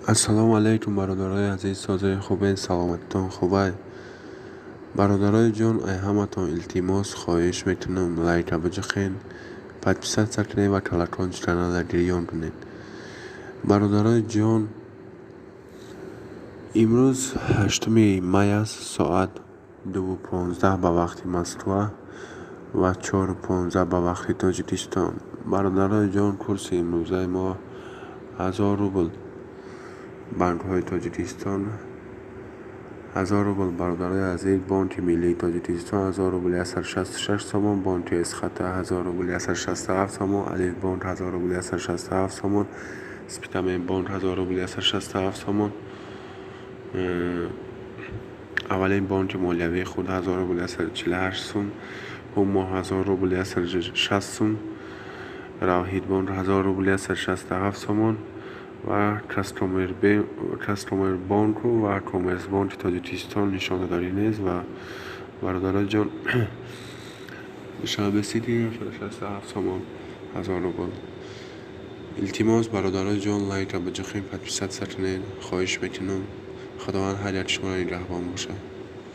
Ассалому алайкум, бародарои азиз, созои хубен, саломатитон хубай? Бародарои ҷон, ай ҳаматон илтимос, хоҳиш мекунам, лайка биҷухен, подписаться кунед ва колокольчика гирён кунед. Бародарои ҷон, имрӯз 8-уми май аст, соат 2:15 ба вақти Москва ва 4:15 ба вақти Тоҷикистон. Бародарои ҷон, курси имрӯзаи мо: 1000 рубл банкҳои Тоҷикистон, 1000 рубл, бародарои азиз, Бонки миллии Тоҷикистон 1000 рубл 166 сомон, бонки Эсхата 1000 рубл 167 сомон, Алифбонк 1000 рубл 167 сомон, Спитамен бонк 1000 рубл 167 сомон, аввалин бонки молиявии худ 1000 рубл 148 сум, Ҳумо 1000 рубл 160 сум, Равҳидбонк 1000 рубл 167 сомон ва Казкоммербонку ва Коммерсбонки Тоҷикистон нишондодарӣ нест. Ва бародарои ҷон, Душанбе Сити 167 сомон 1000 рубл. Илтимос, бародарои ҷон, лайка биҷухед, подписаться кунед, хоҳиш мекунам. Худованд ҳар як шуморо нигаҳбон бошад.